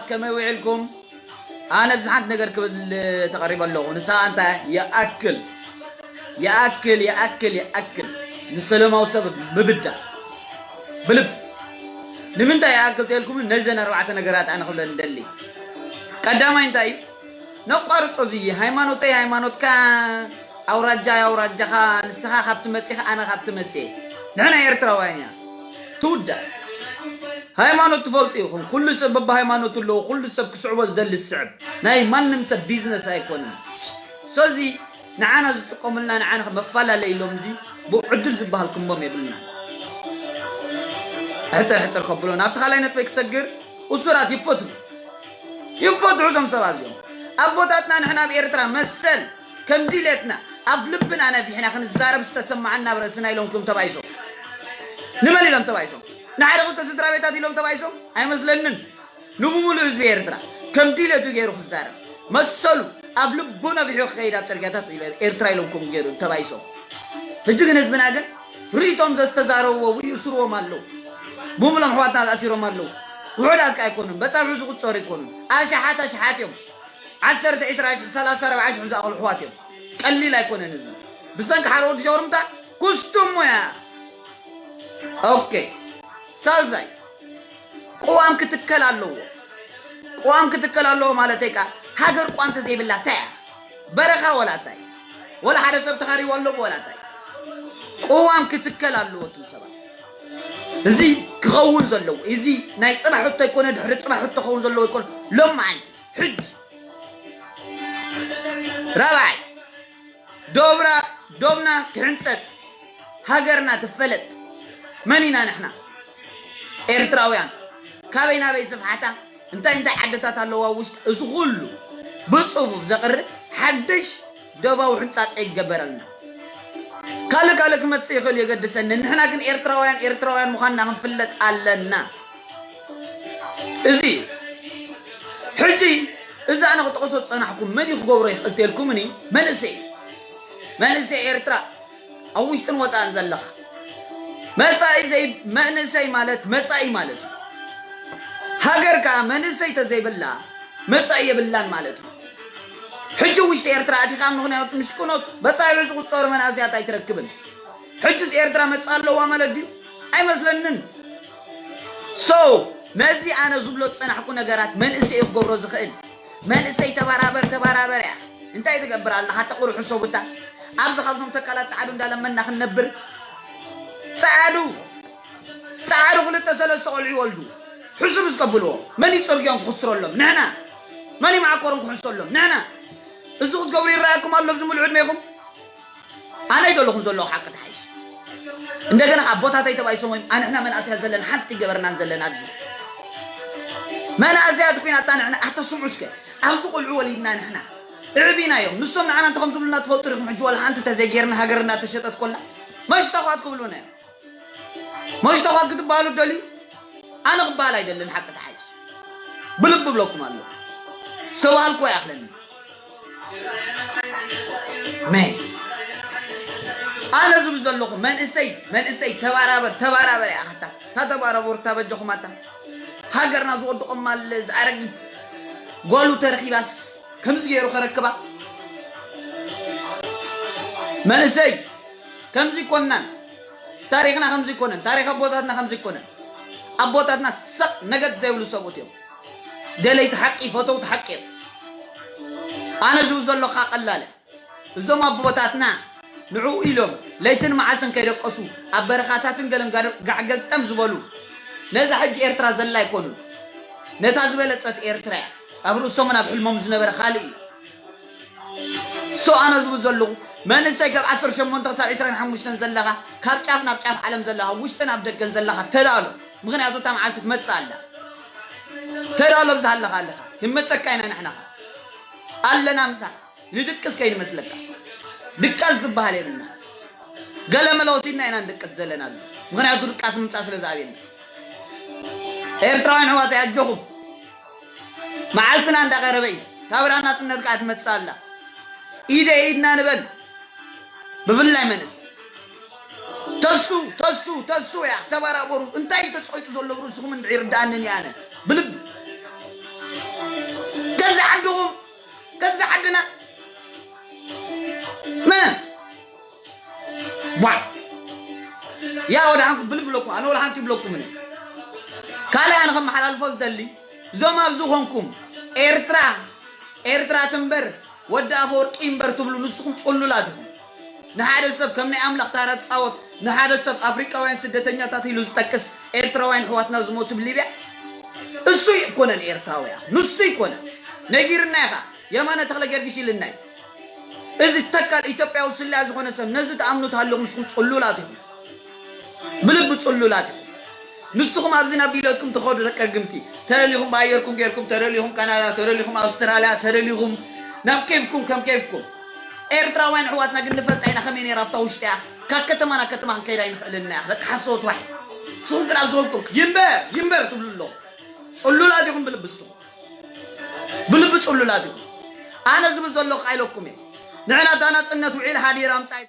ከመይ ውዒልኩም? ኣነ ብዙሓት ነገር ክብል ተቐሪበ ኣለኹ። ንሳ እንታይ? ይኣክል፣ ይኣክል፣ ይኣክል፣ ይኣክል። ንሰላማዊ ሰብ ምብዳ ብልብ። ንምንታይ ይኣክል ተልኩም? ነዘን ኣርባዕተ ነገራት ኣነ ክብለን ደሊ። ቀዳማይ እንታይ? ነቋርጾ እዚ ሃይማኖተይ ሃይማኖትካ፣ ኣውራጃ ኣውራጃኻ፣ ንስኻ ካብቲ መጺኻ ኣነ ካብቲ መጽየ። ንሕና ኤርትራውያን ኢና። ትውዳእ። ሃይማኖት ትፈልጡ ኢኹም። ኩሉ ሰብ በብሃይማኖቱ ኣለዎ። ኩሉ ሰብ ክስዕቦ ዝደሊ ዝስዕብ። ናይ ማንም ሰብ ቢዝነስ ኣይኮንን። ሶዚ ንዓና ዝጥቀሙልና ንዓና መፈላለይ ኢሎም እዚ ብኡ ዕድል ዝበሃል ክንቦም የብልና። ሕፅር ሕፅር ከብሎ ናብቲ ካልኣይ ነጥበይ ክሰግር። እሱራት ይፈቱ ይፈቱ እዞም ሰባት እዚኦም ኣቦታትና ንሕና ኣብ ኤርትራ መሰል ከም ድሌትና ኣብ ልብና ነፊሕና ክንዛረብ ዝተሰማዓና ኣብ ርእስና ኢሎም ክም ተባይሶም ንመን ኢሎም ተባይሶም ንሓደ ክልተ ስድራ ቤታት ኢሎም ተባይሶም ኣይመስለንን ንብሙሉ ህዝቢ ኤርትራ ከም ድሌቱ ገይሩ ክዛረብ መሰሉ ኣብ ልቡ ነፊሑ ክኸይድ ኣብ ፅርግያታት ኤርትራ ኢሎም ክም ገይሩ ተባይሶም ሕጂ ግን ህዝብና ግን ርእቶም ዘስተዛረብዎ ይእስርዎም ኣለዉ ብሙሎም ኣሕዋትና ተኣሲሮም ኣለዉ ውሑዳት ከ ኣይኮኑን በፃብሑ ዝቁፀሩ ኣይኮኑን ኣሽሓት ኣሽሓት እዮም ዓሰርተ ዕስራ ሽሕ ሰላሳ ኣርባዓ ሽሕ ዝኣኽሉ ኣሕዋት እዮም ቀሊል ኣይኮነን እዚ ብሰንኪ ሓደ ወዲ ሸውርምታ ኩስቱም ሞያ ኦኬ ሳልሳይ ቅዋም ክትከል ኣለዎ ቅዋም ክትከል ኣለዎ ማለተይ ከዓ ሃገር ቋም ተዘይብላ እንታይ እያ በረኻ ወላ እንታይ ወላ ሓደ ሰብ ተኻሪዎ ኣሎ ወላ እንታይ ቅዋም ክትከል ኣለዎ እቱም ሰባት እዚ ክኸውን ዘለዎ እዚ ናይ ፅባሕ ሕቶ ኣይኮነ ድሕሪ ፅባሕ ሕቶ ክኸውን ዘለዎ ኣይኮነ ሎማዓንቲ ሕጂ ራብዓይ ዶብራ ዶብና ክሕንፀፅ ሃገርና ትፈለጥ መን ኢና ንሕና ኤርትራውያን ካበይ ናበይ ስፍሓታ እንታይ እንታይ ዓድታት ኣለዋ ውሽጢ እዚ ኩሉ ብፅፉፍ ዘቕርብ ሓድሽ ደባዊ ሕንፃፀ ይገበረልና ካልእ ካልእ ክመፅእ ይኽእል የገድሰኒ ንሕና ግን ኤርትራውያን ኤርትራውያን ምዃንና ክንፍለጥ ኣለና እዚ እዩ ሕጂ እዚ ኣነ ክጠቕሶ ዝፀናሕኩም መን እዩ ክገብሮ ይኽእል ተልኩምኒ መንእሰይ መንእሰይ ኤርትራ ኣብ ውሽጥን ወፃእን ዘለኻ መፃኢ ዘይ መንእሰይ ማለት መፃኢ ማለት እዩ ሃገር ከዓ መንእሰይ ተዘይብላ መፃኢ የብላን ማለት እዩ ሕጂ ውሽጢ ኤርትራ ኣቲኻ ምኽንያቱ ምሽክኖት በፃብዑ ዝቁፀሩ መናእሰያት ኣይትረክብን ሕጅስ ኤርትራ መፃ ኣለዋ ማለት ድዩ ኣይመስለንን so ነዚ ኣነ ዝብሎ ዝፀናሕኩ ነገራት መንእሰይ እዩ ክገብሮ ዝኽእል መንእሰይ ተባራበር ተባራበር እያ እንታይ ትገብር ኣለኻ ተቕርሑ ሰቡታ ኣብዚ ካብዞም ተካላት ፀዓዱ እንዳለመና ክንነብር ፀዓዱ ፀዓዱ ክልተ ሰለስተ ቆልዑ ይወልዱ ሕሱብ ዝቀብልዎ መን ይፀርግዮም ክኽስትረሎም ንሕና መን ይመዓኮሮም ክሕሰሎም ንሕና እዚ ክትገብሩ ይረኣየኩም ኣሎ ኣብዚ ሙሉእ ዕድሜኹም ኣነ ይደለኹም ዘለኹ ሓቂ ተሓይሽ እንደገና ካብ ቦታተይ ተባይሶም ወይም ኣንሕና መናእሰያት ዘለና ሓንቲ ገበርናን ዘለና ኣብዚ መናእሰያት ኩናታ ንሕና ኣተስምዑ እስከ ኣብዚ ቆልዑ ወሊድና ንሕና እዕቢናዮም ንሶም ንዓና እንተ ከም ዝብሉና ትፈልጡ ዲኹም ሕጂ ወላ ሓንቲ ተዘይጌርና ሃገርና ተሸጠት ኮላ መሽተኳት ክብሉና እዮም መሽተኳት ክትበሃሉ ደልዩ ኣነ ክበሃል ኣይደልን ሓቂ ተሓይሽ ብልቢ ብለኩም ኣለኹ ዝተባሃልኩ ኣይኣኽለኒ መን ኣነ ዝብል ዘለኹ መንእሰይ መንእሰይ ተባራበር ተባራበር እያ ኣታ እታ ተባራበሩ እታ በጀኹም ኣታ ሃገርና ዝወድቆም ማል ዝኣረጊት ጓሉ ተረኺባስ ከምዚ ገይሩ ከረክባ መንእሰይ ከምዚ ይኮንናን ታሪኽና ከምዚ ይኮነን ታሪኽ ኣቦታትና ከምዚ ይኮነን ኣቦታትና ሰቕ ነገድ ዘይብሉ ሰብኡት እዮም ደለይቲ ሓቂ ፈተውቲ ሓቂ እዮም ኣነ ዝብል ዘሎ ከዓ ቀላል እዞም ኣቦታትና ንዕኡ ኢሎም ለይትን መዓልትን ከይደቀሱ ኣብ በረኻታትን ገለን ጋዕ ገልጠም ዝበሉ ነዛ ሕጂ ኤርትራ ዘላ ኣይኮኑን ነታ ዝበለጸት ኤርትራ እያ ኣብ ርእሶምን ኣብ ሕልሞም ዝነበረ ካልእ እዩ so ኣነ ዝብል ዘለኹ መንእሰይ ካብ ዓሰርተ ሸሞንተ ክሳብ ዕስራን ሓሙሽተን ዘለኻ ካብ ጫፍ ናብ ጫፍ ዓለም ዘለኻ ውሽጥን ኣብ ደገን ዘለኻ ተዳሎ ምኽንያቱ እታ መዓልቲ ትመጽእ ኣላ ተዳሎ ብዝሃለኻ ኣለኻ ክንመጸካ ኢና ንሕናኻ ኣለና ምሳኻ ንድቅስ ከይንመስለካ ድቃስ ዝበሃል የብልና ገለ መለ ወሲድና ኢና ንድቅስ ዘለና ኣብዚ ምኽንያቱ ድቃስ ምምፃእ ስለ ዝኣብየና ኤርትራውያን ኣሕዋተይ ኣጆኹም መዓልትና እንዳቐረበ እዩ ካብ ራም ናፅነት ከዓ ትመፅእ ኣላ ኢደ ኢድና ንበል ብፍላይ መንእስ ተሱ ተሱ ተሱ እያ ተበራበሩ እንታይ ተፀይጡ ዘሎ ርእስኹም እንድዒ ርድኣንን እየ ኣነ ብልቢ ያ ወደ ሓንኩም ብልብ ብለኩም ኣነ ወላ ሓንቲ ይብለኩም እኔ ካልኣይ ኣነ ከመሓላልፎ ዝደሊ እዞም ኣብዚ ኾንኩም ኤርትራ ኤርትራ ትንበር ወዲ ኣፈወርቂ ይንበር ትብሉ ንስኹም ጽሉላት ኢኹም። ንሓደ ሰብ ከም ናይ ኣምላኽ ታራ ትጻወት ንሓደ ሰብ ኣፍሪቃውያን ስደተኛታት ኢሉ ዝጠቅስ ኤርትራውያን ኣሕዋትና ዝሞቱ ብሊብያ እሱ ኣይኮነን ኤርትራውያ ንሱ ኣይኮነን ነጊርና ኢኻ የማነ ተኽለ ጊዮርጊስ ኢልና እዩ። እዚ ተካል ኢትዮጵያዊ ስለያ ዝኾነ ሰብ ነዚ ትኣምኑ ተሃለኹም ንስኹም ጽሉላት ኢኹም። ብልቢ ጽሉላት ኢኹም። ንስኹም ኣብዚ ናብ ዲለትኩም ትኸዱ ደቂ ርግምቲ ተደሊኹም ብኣየርኩም ጌርኩም ተደሊኹም ካናዳ ተደሊኹም ኣውስትራልያ ተደሊኹም ናብ ኬፍኩም ከም ኬፍኩም ኤርትራውያን ኣሕዋትና ግን ንፈልጣ ኢና ከመይ ነይራ ኣብታ ውሽጢ እያ ካብ ከተማ ናብ ከተማ ክንከይድ ኣይንኽእልን ኢና ደቂ ሓሰወት ዋይ ንስኹም ግን ኣብ ዝኾንኩም ይንበር ይንበር ትብሉ ኣለኹም ጽሉላት ኢኹም ብልቢ ንስኹም ብልቢ ጽሉላት ኢኹም ኣነ ዝብል ዘለኹ ኢለኩም እየ ንሕና እታ ናጽነት ውዒል ሓዲር ኣምጻእ